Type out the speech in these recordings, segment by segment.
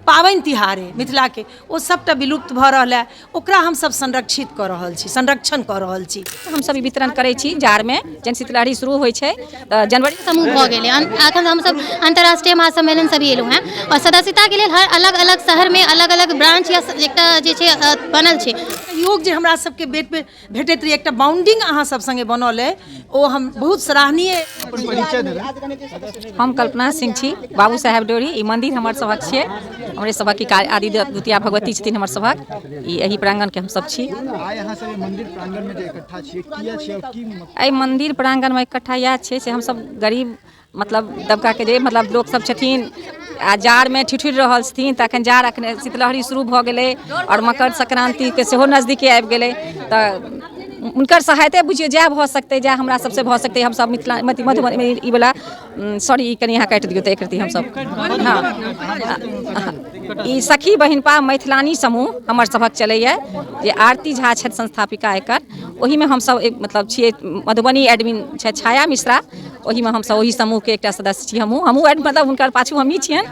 पाबनि तिहार अइ मिथिलाके, ओ सभटा विलुप्त भऽ रहल अइ। ओकरा हमसभ संरक्षित कऽ रहल छी, संरक्षण कऽ रहल छी। हमसभ ई वितरण करै छी जाड़मे, जहन शीतलहरी शुरू होइ छै तऽ जनवरी समूह भऽ गेलै। अखन हमसभ अंतर्राष्ट्रीय महासम्मेलन से भी एलहुँ हेँ आओर सदस्यताके लेल हर अलग अलग शहरमे अलग अलग ब्रांच या एकटा जे छै बनल छै। सहयोग जे हमरा सबके भेटैत रहै, एकटा बाउंडिंग अहाँ सब संगे बनल अइ, ओ हम बहुत सराहनीय। अपन परिचय देबै। हम कल्पना सिंह छी, बाबू साहेब डोरी। ई मंदिर हमर सभक छियै, हमरे सभक ई आदि द्वितीया भगवती छथिन हमर सभक, ई एहि प्रांगणके हमसभ छी। आइ अहाँ सब मंदिर प्रांगण में जे इकट्ठा छियै, किया छियै और की एहि मंदिर प्रांगणमे इकट्ठा इएह छै से हमसभ गरीब मतलब तबकाके जे मतलब लोकसभ छथिन आ जाड़मे ठिठुरि रहल छथिन। तऽ एखन जाड़, एखन शीतलहरी शुरू भऽ गेलै आओर मकर संक्रान्तिके सेहो नजदीके आबि गेलै, तऽ हुनकर सहायते बुझियौ जएह भऽ सकतै, जएह हमरा सबसँ भऽ सकतै। हमसभ मिथिला मधुबनी ई वला, सॉरी, ई कनि अहाँ काटि दियौ। तऽ एक रत्ती हमसभ, हँ, ई सखी बहिनपा मैथिलानी समूह हमर सभक चलैए, जे आरती झा छथि संस्थापिका एकर, ओहिमे हमसभ एक मतलब छियै। मधुबनी एडमिन छथि छाया मिश्रा, ओहिमे हमसभ ओहि समूहके एकटा सदस्य छी। हमहूँ मतलब हुनकर पाछू हमही छियनि।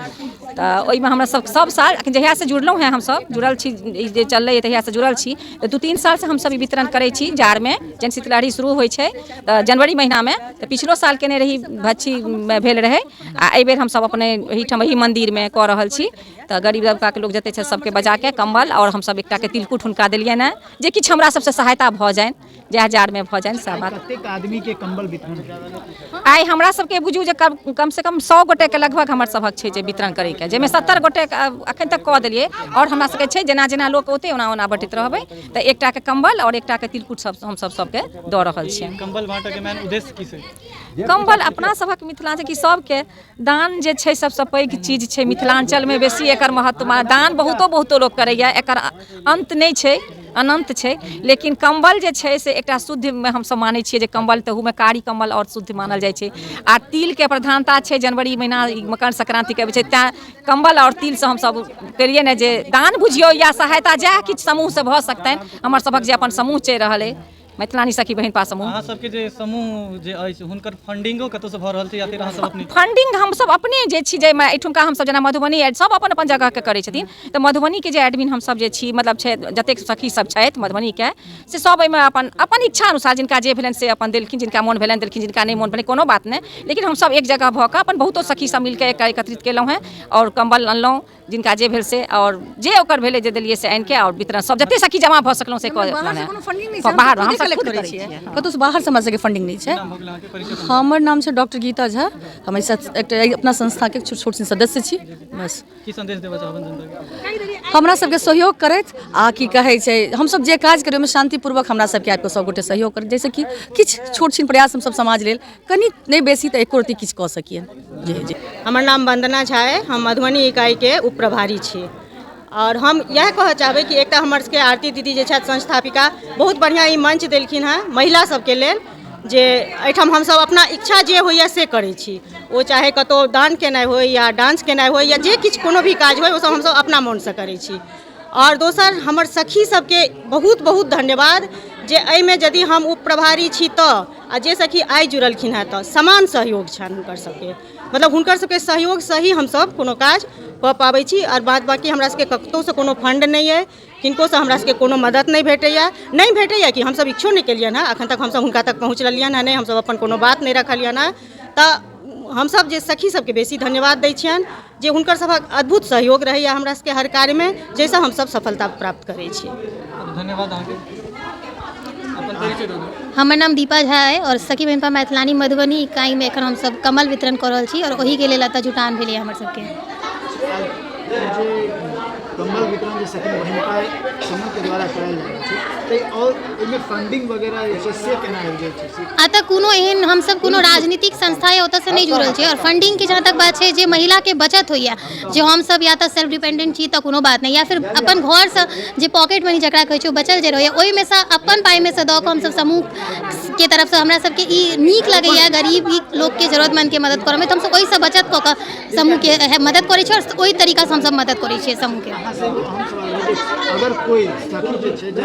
तऽ ओहिमे हमरा सब सब साल अखन जहियासँ जुड़लहुँ हेँ, हमसभ जुड़ल छी, ई जे चललै तहियासँ जुड़ल छी, तऽ 2-3 सालसँ हमसभ ई वितरण करै छी जाड़मे, जहन शीतलहरी शुरू होइ छै तऽ जनवरी महीनामे। तऽ पिछलो साल केने रही, भच्छीमे भेल रहै, आ एहिबेर हमसभ अपने एहिठाम एहि मन्दिरमे कऽ रहल छी। तऽ गरीब तबकाके लोक जतेक छै सभके बजाके कम्बल आओर हमसभ एकटाके तिलकुट हुनका देलियनि हेँ, जे किछु हमरा सभसँ सहायता भऽ जानि, जएह जाड़मे भऽ जानि, सएह बात। कतेक आदमी के कंबल वितरण भेल? आइ हमरा सबके बुझू जे कम से कम 100 गोटेके लगभग हमर सभक छै जे वितरण करैके, जाहिमे 70 गोटेके अखन तक कऽ देलियै आओर हमरा सबके छै, जेना जेना लोक औतै ओना ओना बँटैत रहबै। तऽ एकटाके कम्बल आओर एकटाके तिलकुट सब हमसब सबके दऽ रहल छियनि। कंबल बाँटऽके मेन उद्देश्य की छै? कम्बल अपना सभक मिथिलाञ्चल कि सबके दान जे छै सबसँ पैघ चीज छै। मिथिलाञ्चलमे बेसी एकर महत्व, दान बहुतो बहुतो लोक करैए, एकर अन्त नहि छै, अनन्त छै। लेकिन कम्बल जे छै से एकटा शुद्धमे हमसब मानै छियै जे कम्बल, तहूमे कारी कम्बल आओर शुद्ध मानल जाइ छै, आ तिलके प्रधानता छै। जनवरी महीना ई मकर संक्रान्तिके अबै छै, तैँ कम्बल आओर तिलसँ हमसब केलियै ने जे दान बुझियौ या सहायता जएह किछु समूहसँ भऽ सकतनि। हमर सभक जे अपन समूह चलि रहल अइ, मैथिलानी सखी बहिनपा समूह। अहाँ सबके जे समूह जे अछि, हुनकर फंडिंगो कतौसँ भऽ रहल छै या फिर अहाँ सब अपने? फंडिंग हमसब अपने जे छी, जाहिमे एहिठुमका हमसब जेना मधुबनी सब अपन अपन जगहके करै छथिन, तऽ मधुबनीके जे एडमिन हमसब जे छी, मतलब छै जतेक सखी सब छथि मधुबनीके, से सब एहिमे अपन अपन इच्छा अनुसार जिनका जे भेलनि से अपन देलखिन, जिनका मोन भेलनि देलखिन, जिनका नहि मोन भेलनि कोनो बात नहि। लेकिन हमसब एक जगह भऽ कऽ अपन बहुतो सखी सब मिलके एकत्रित केलहुँ हेँ आओर कम्बल अनलहुँ, जिनका जे भेल से, आओर जे ओकर भेलै जे देलियै से आनिके आओर वितरण सब जते सखी जमा भऽ सकलहुँ से कऽ। बाहरसँ कोनो फंडिंग नहि छै, बाहर हमसब हमसब खुदे खुद कलेक्ट करै करै छियै। छियै। कतहुसँ बाहरसँ हमरा सबके फंडिंग नहि छै। नाम भऽ गेल अहाँके, परिचय? हमर नाम छै डॉक्टर गीता झा, हम एहि एकटा एहि अपना संस्थाके छोट छोट सदस्य छी बस। की संदेश देबऽ चाहबनि जनताके? हमरा सबके सहयोग करथि आ की कहै छै, हमसब जे काज करी ओहिमे शान्तिपूर्वक हमरा सबके आबि कऽ सबगोटे सहयोग करथि, जाहिसँ कि किछु छोट छिन प्रयास हमसब समाज लेल कनि नहि बेसी तऽ एको रत्ती किछु कऽ सकियनि। जी जी। हमर नाम वन्दना झा अइ, हम मधुबनी इकाइके उप प्रभारी छी आओर हम इएह कहऽ चाहबै कि एकटा हमर सबके आरती दीदी जे छथि संस्थापिका, बहुत बढ़िआँ ई मंच देलखिन हेँ महिला सबके लेल, जे एहिठाम हमसब अपना इच्छा जे होइए से करै छी। ओ चाहे कतहु दान केनाइ होइ या डांस केनाइ होइ या जे किछु कोनो भी काज होइ, ओसब हमसब अपना मोनसँ करै छी। आओर दोसर हमर सखी सबके बहुत बहुत धन्यवाद जे एहिमे यदि हम उप प्रभारी छी तऽ आ जे सखी आइ जुड़लखिन हेँ तऽ समान सहयोग छनि हुनकर सबके, मतलब हुनकर सबके सहयोगसँ ही हमसब कोनो काज कऽ पाबै छी। आओर बाद बाँकी हमरा सबके कतहुसँ कोनो फण्ड नहि अइ, किनकोसँ हमरा सबके कोनो मदति नहि भेटैए, नहि भेटैए कि हमसब इच्छो नहि केलियनि हेँ। एखन तक हमसब हुनका तक पहुँचलियनि हेँ नहि, हमसब अपन कोनो बात नहि रखलियनि हेँ। तऽ हमसब जे सखी सबके बेसी धन्यवाद दै छियनि जे हुनकर सभक अद्भुत सहयोग रहैए हमरा सबके हर कार्यमे, जाहिसँ हमसब सफलता प्राप्त करै छी। धन्यवाद अहाँके, अपन परिचय दऽ दियौ। हमर नाम दीपा झा अइ आओर सखी बहिनपा मैथिलानी मधुबनी इकाइमे एखन हमसब कम्बल वितरण कऽ रहल छी आओर ओहिके लेल एतऽ जुटान भेलैए हमर सबके। जे कम्बल वितरण जे सखी बहिनपा समूहके द्वारा करायल जा रहल छै, तऽ आओर एहिमे फंडिंग वगैरह जे छै से केना आबि जाइ छै से? एतऽ कोनो एहन हमसब कोनो राजनीतिक संस्था या ओतऽसँ नहि जुड़ल छी। आओर फंडिंगके जहाँ तक बात छै, जे महिलाके बचत होइए, जे हमसब या तऽ सेल्फ डिपेंडेंट छी तऽ कोनो बात नहि, या फिर अपन घरसँ जे पॉकेट मनी जकरा कहै छै ओ बचल जे रहैए, ओहिमे सँ अपन पाइमे सँ दऽ कऽ हमसब समूहके के तरफसँ हमरा सबके ई नीक लगैए गरीब लोकके जरूरतमन्दके मदद करऽमे, तऽ हमसब ओहिसँ बचत कऽ कऽ समूहके मदद करै छियै आओर ओहि तरीकासँ हमसब मदद करै छियै समूहके। अहाँसँ एगो अहम सवाल रहै जे अगर कोइ सखी जे छै जे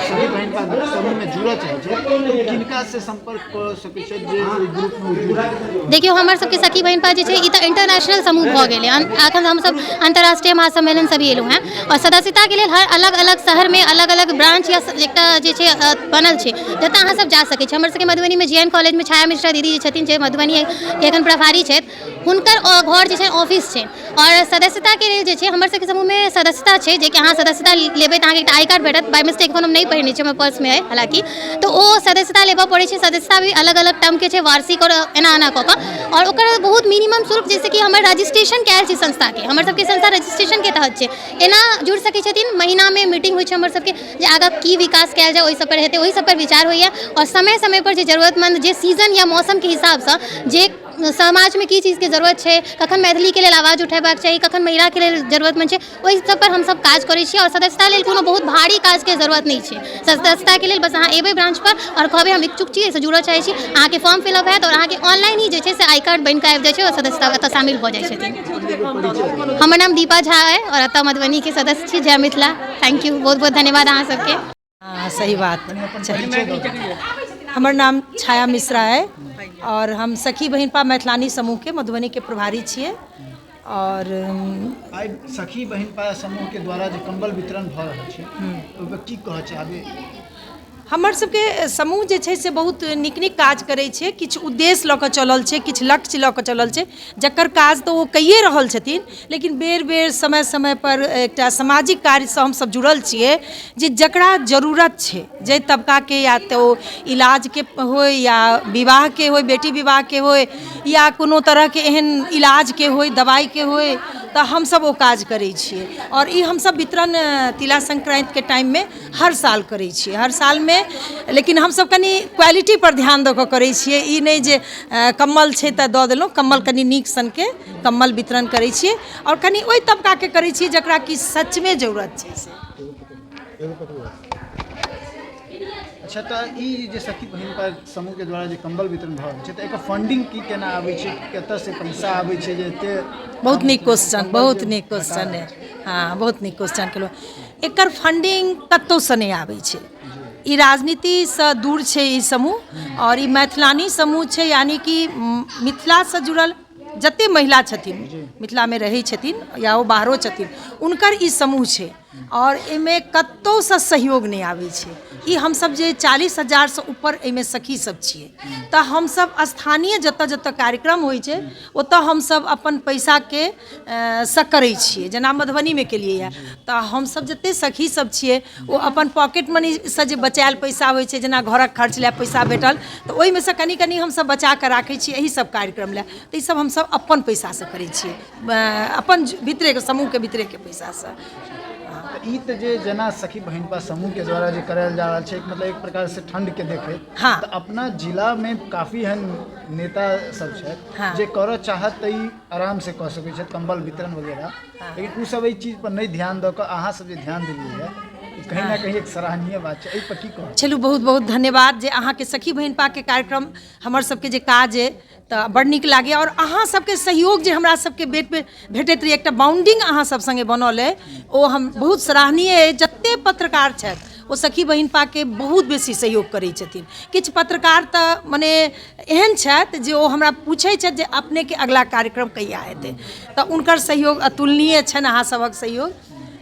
सखी बहिनपा समूहमे जुड़ऽ चाहै छै तऽ किनकासँ सम्पर्क कऽ सकै छै जे ओहि ग्रुपमे ओ जुड़ै? देखियौ, हमर सबके सखी बहिनपा जे छै ई तऽ इंटरनेशनल समूह भऽ गेलै। एखन हमसब अंतर्राष्ट्रीय महासम्मेलन से भी एलहुँ हेँ आओर सदस्यताके लेल हर अलग अलग शहरमे अलग अलग ब्रांच या एकटा जे छै बनल छै जतऽ अहाँ सब जा सकै छी। हमर सबके मधुबनीमे JN कॉलेजमे छाया मिश्रा दीदी जे छथिन, जे मधुबनीके एखन प्रभारी छथि, हुनकर घर जे छै ऑफिस छै। आओर सदस्यताके लेल जे छै हमर सबके समूहमे सदस्यता छै, जेकि अहाँ सदस्यता लेबै तऽ अहाँके एकटा I card भेटत। बाय मिस्टेक एखन हम नहि पहिरने छी, हमर पर्समे अइ हालाँकि, तऽ ओ सदस्यता लेबऽ पड़ै छै। सदस्यता भी अलग अलग टर्मके छै, वार्षिक आओर एना एना कऽ कऽ, आओर ओकर बहुत मिनिमम शुल्क, जैसे कि हमर रजिस्ट्रेशन कयल छै संस्थाके, हमर सबके संस्था रजिस्ट्रेशनके तहत छै, एना जुड़ि सकै छथिन। महीनामे मीटिंग होइ छै हमर सबके, जे आगाँ की विकास कयल जाय ओहि सब पर हेतै, ओहि सब पर विचार होइए। आओर समय समय पर जे जरूरतमन्द जे सीजन या मौसमके हिसाबसँ जे समाजमे की चीजके जरूरत छै, कखन मैथिलीके लेल आवाज उठेबाक चाही, कखन महिलाके लेल जरूरतमन्द छै, ओहि सब पर हमसब काज करै छी। आओर सदस्यता लेल कोनो बहुत भारी काजके जरूरत नहि छै। सदस्यताके लेल बस अहाँ एबै ब्रांच पर आओर कहबै हम इच्छुक छी, एहिसँ जुड़ऽ चाहै छी, अहाँके फॉर्म फिलअप हैत आओर अहाँके ऑनलाइन ही जे छै से I card बनि कऽ आबि जाइ छै आओर सदस्यता एतऽ शामिल भऽ जाइ छथिन। हमर नाम दीपा झा अइ आओर एतऽ मधुबनीके सदस्य छी। जय मिथिला, thank you, बहुत बहुत धन्यवाद अहाँ सबके। हाँ, सही बात। हमर नाम छाया मिश्रा है और हम सखी बहिनपा मैथिलानी समूह के मधुबनी के प्रभारी छियै। और आइ सखी बहिनपा समूहके द्वारा जे कम्बल वितरण भऽ रहल छै ओहिपर की कहऽ चाहबै? हमर सबके समूह जे छै से बहुत नीक नीक काज करै छै, किछु उद्देश्य लऽ कऽ चलल छै, किछु लक्ष्य लऽ कऽ चलल छै, जकर काज तऽ ओ कैए रहल छथिन, लेकिन बेर बेर समय समयपर एकटा सामाजिक कार्यसँ हमसब जुड़ल छियै जे जकरा जरूरत छै, जाहि तबकाके, या तऽ ओ इलाजके होइ या विवाहके होइ, बेटी विवाहके होइ या कोनो तरहके एहन इलाजके होइ, दवाइके होइ, तऽ हमसब ओ काज करै छियै। आओर ई हमसब वितरण तिला संक्रान्तिके टाइममे हर साल करै छियै, हर सालमे, लेकिन हमसब कनि क्वालिटी पर ध्यान दऽ कऽ करै छियै। ई नहि जे कम्बल छै तऽ दऽ देलहुँ, कम्बल कनि नीक सनके कम्बल वितरण करै छियै आओर कनि ओहि तबकाके करै छियै जकरा कि सचमे जरूरत छै से। अच्छा, तऽ ई जे सखी बहिनपा समूहके द्वारा जे कम्बल वितरण भऽ रहल छै तऽ एकर फंडिंग की केना आबै छै, कतऽसँ पैसा आबै छै जे एते? बहुत नीक क्वेश्चन, बहुत नीक क्वेश्चन है। हाँ, बहुत नीक क्वेश्चन केलहुँ। एकर फंडिंग कतहुसँ नहि आबै छै। ई राजनीतिसँ दूर छै ई समूह आओर ई मैथिलानी समूह छै, यानि कि मिथिलासँ जुड़ल जते महिला छथिन, मिथिलामे रहै छथिन या ओ बाहरो छथिन, हुनकर ई समूह छै आओर एहिमे कतहुसँ सहयोग नहि आबै छै। ई हमसब जे 40,000सँ ऊपर एहिमे सखी सब छियै, तऽ हमसब स्थानीय जतऽ जतऽ कार्यक्रम होइ छै ओतऽ हमसब अपन पैसाके सँ करै छियै। जेना मधुबनीमे केलियै यऽ तऽ हमसब जते सखी सब छियै ओ अपन पॉकेट मनीसँ जे बचायल पैसा होइ छै, जेना घरक खर्च लए पैसा भेटल तऽ ओहिमे सँ कनि कनि हमसब बचा कऽ राखै छियै एहि सब कार्यक्रम लए। तऽ ई सब हमसब अपन पैसासँ करै छियै, अपन भीतरेके समूहके भीतरेके पैसासँ। तऽ ई तऽ जे जेना सखी बहिनपा समूहके द्वारा जे करायल जा रहल छै, मतलब एक प्रकारसँ ठण्डके देखैत, हाँ, तऽ अपना जिलामे काफी एहन नेता सब छथि, हाँ, जे करऽ चाहत तऽ ई आरामसँ कऽ सकै छथि कम्बल वितरण वगैरह, हाँ, लेकिन ओ सब एहि चीज पर नहि ध्यान दऽ कऽ अहाँ सब जे ध्यान देलियै है, ई कहीं ना कहीं एक सराहनीय बात छै। एहि पर की कहब? चलू, बहुत बहुत धन्यवाद जे अहाँके सखी बहिनपाके कार्यक्रम हमर सबके जे काज अइ तऽ बड़ नीक लागैए आओर अहाँ सबके सहयोग जे हमरा सबके बेर बेर भेटैत रहैए, एकटा बाउंडिंग अहाँ सब सङ्गे बनल अइ, ओ हम बहुत सराहनीय अइ। जते पत्रकार छथि ओ सखी बहिनपाके बहुत बेसी सहयोग करै छथिन। किछु पत्रकार तऽ मने एहन छथि जे ओ हमरा पूछै छथि जे अपनेके अगिला कार्यक्रम कहिया हेतै, तऽ हुनकर सहयोग अतुलनीय छनि। अहाँ सभक सहयोग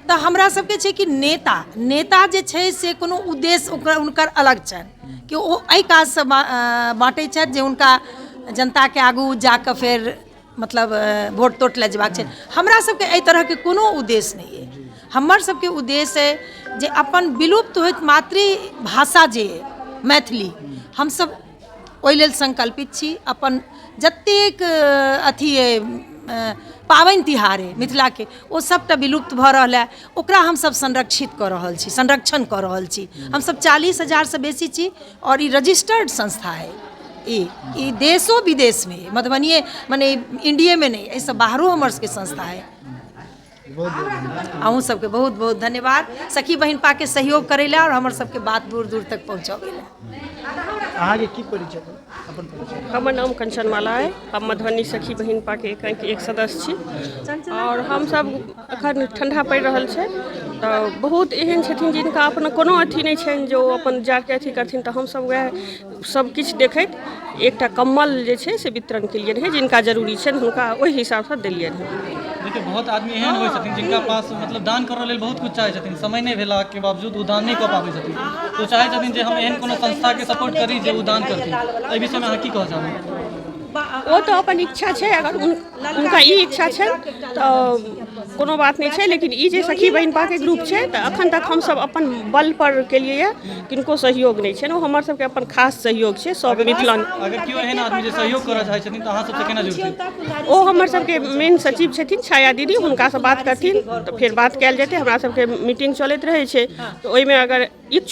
तऽ हमरा सबके छै कि नेता नेता जे छै से कोनो उद्देश्य ओकर हुनकर अलग छनि कि ओ एहि काजसँ बाँटै छथि जे हुनका जनताके आगू जाकऽ फेर मतलब वोट तोट लए जेबाक छै। हमरा सबके एहि तरहके कोनो उद्देश्य नहि अइ। हमर सबके उद्देश्य अइ जे अपन विलुप्त होइत मातृभाषा जे अइ मैथिली, हमसब ओहि लेल संकल्पित छी। अपन जतेक अथी अइ पाबनि तिहार अइ मिथिलाके, ओ सबटा विलुप्त भऽ रहल अइ, ओकरा हमसब संरक्षित कऽ रहल छी, संरक्षण कऽ रहल छी। हमसब 40,000सँ बेसी छी आओर ई रजिस्टर्ड संस्था अइ। ई देशो विदेशमे अइ, मधुबनिए मने इण्डियेमे नहि, एहिसँ बाहरो हमर सबके संस्था अइ। अहूँ सबके बहुत बहुत धन्यवाद सखी बहिनपाके सहयोग करै लए आओर हमर सबके बात दूर दूर तक पहुँचबै लए। अहाँके की परिचय भेल? अपन परिचय। हमर नाम कंचनमाला अइ। हम मधुबनी सखी बहिनपाके एक एक सदस्य छी आओर हमसभ एखन ठण्डा पड़ि रहल छै, तऽ बहुत एहन छथिन जिनका अपना कोनो अथी नहि छनि जे ओ अपन जाके अथी करथिन, तऽ हमसभ वएह सब किछु देखैत एकटा कम्बल जे छै से वितरण केलियनि हेँ। जिनका जरूरी छनि हुनका ओहि हिसाबसँ देलियनि हेँ। देखियौ, बहुत आदमी एहन होइ छथिन जिनका पास मतलब दान करऽ लेल बहुत कुछ चाहै छथिन, समय नहि भेलाके बावजूद ओ दान नहि कऽ पाबै छथिन। ओ चाहै छथिन जे हम एहन कोनो संस्थाके सपोर्ट करी जे ओ दान करथिन। एहि विषयमे अहाँ की कहऽ चाहबै? ओ तऽ अपन इच्छा छै। अगर हुनका ई इच्छा छनि तऽ कोनो बात नहि छै, लेकिन ई जे सखी बहिनपाके ग्रुप छै, तऽ एखन तक हमसभ अपन बल पर केलियै ये, किनको सहयोग नहि छनि। ओ हमर सबके अपन खास सहयोग छै सब मिथिला। अगर केओ एहन आदमी जे सहयोग करऽ चाहै छथिन तऽ अहाँ सबसँ केना जुड़थिन? ओ हमर सबके मेन सचिव छथिन छाया दीदी, हुनकासँ बात करथिन तऽ फेर बात कयल जेतै। हमरा सबके मीटिंग चलैत रहै छै, तऽ ओहिमे अगर इच्छुक